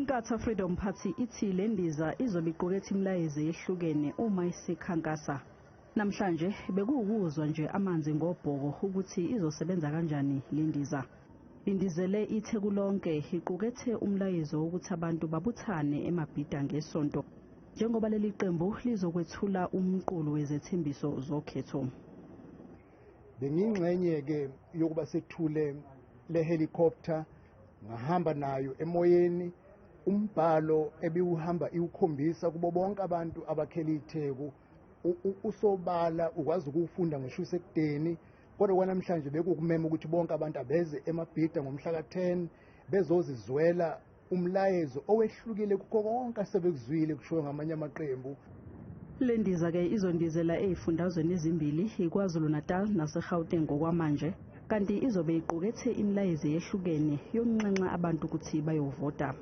Inkatha Freedom Party ithi le ndiza izobe iqukethe imilayezo eyehlukene uma isikhankasa. Namhlanje bekuwukuzwa nje amanzi ngobhoko ukuthi izosebenza kanjani le ndiza. Indizele iTheku lonke iqukethe umlayezo wokuthi abantu babuthane eMabhida ngesonto, njengoba leli qembu lizokwethula umqulu wezethembiso zokhetho. Bengiyingxenye-ke yokuba sethule le helicopter, ngahamba nayo emoyeni. Umbhalo ebiwuhamba iwukhombisa kubo bonke abantu abakhela iTheku usobala, ukwazi ukuwufunda ngisho usekudeni. Kodwa kwanamhlanje bekukumema ukuthi bonke abantu abeze eMabhida ngomhla ka-10 bezozizwela umlayezo owehlukile kukho konke asebekuzwile kushiwo ngamanye amaqembu. Le ndiza-ke izondizela ey'fundazweni ezimbili, iKwaZulu-Natal naseGauteng ngokwamanje, kanti izobe iqukethe imilayezo eyehlukene yokunxenxa abantu ukuthi bayovota.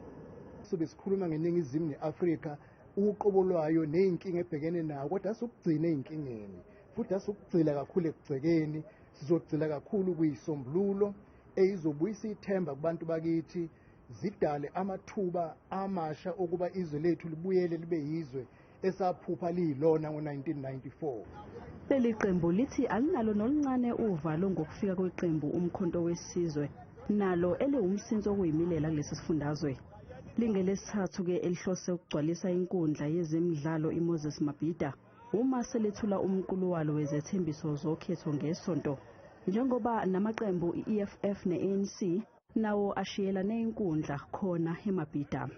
Sobe sikhuluma ngeNingizimu ne-Afrika uqobo lwayo ney'nkinga ebhekene nayo, kodwa asukugcina ey'nkingeni futhi asukugcila kakhulu ekugcekeni. Sizogcila kakhulu kuyisombululo eyizobuyisa ithemba kubantu bakithi, zidale amathuba amasha okuba izwe lethu libuyele libe yizwe esaphupha liyilona ngo-1994. Leli qembu lithi alinalo noluncane uvalo ngokufika kweqembu Umkhonto Wesizwe, nalo eliwumsinsi okuyimilela kulesi sifundazwe. Lingelesithathu-ke elihlose ukugcwalisa inkundla yezemidlalo iMoses Mabhida uma selethula umqulu walo wezethembiso zokhetho ngesonto, njengoba namaqembu i-EFF ne-ANC nawo ashiyelane inkundla khona eMabhida.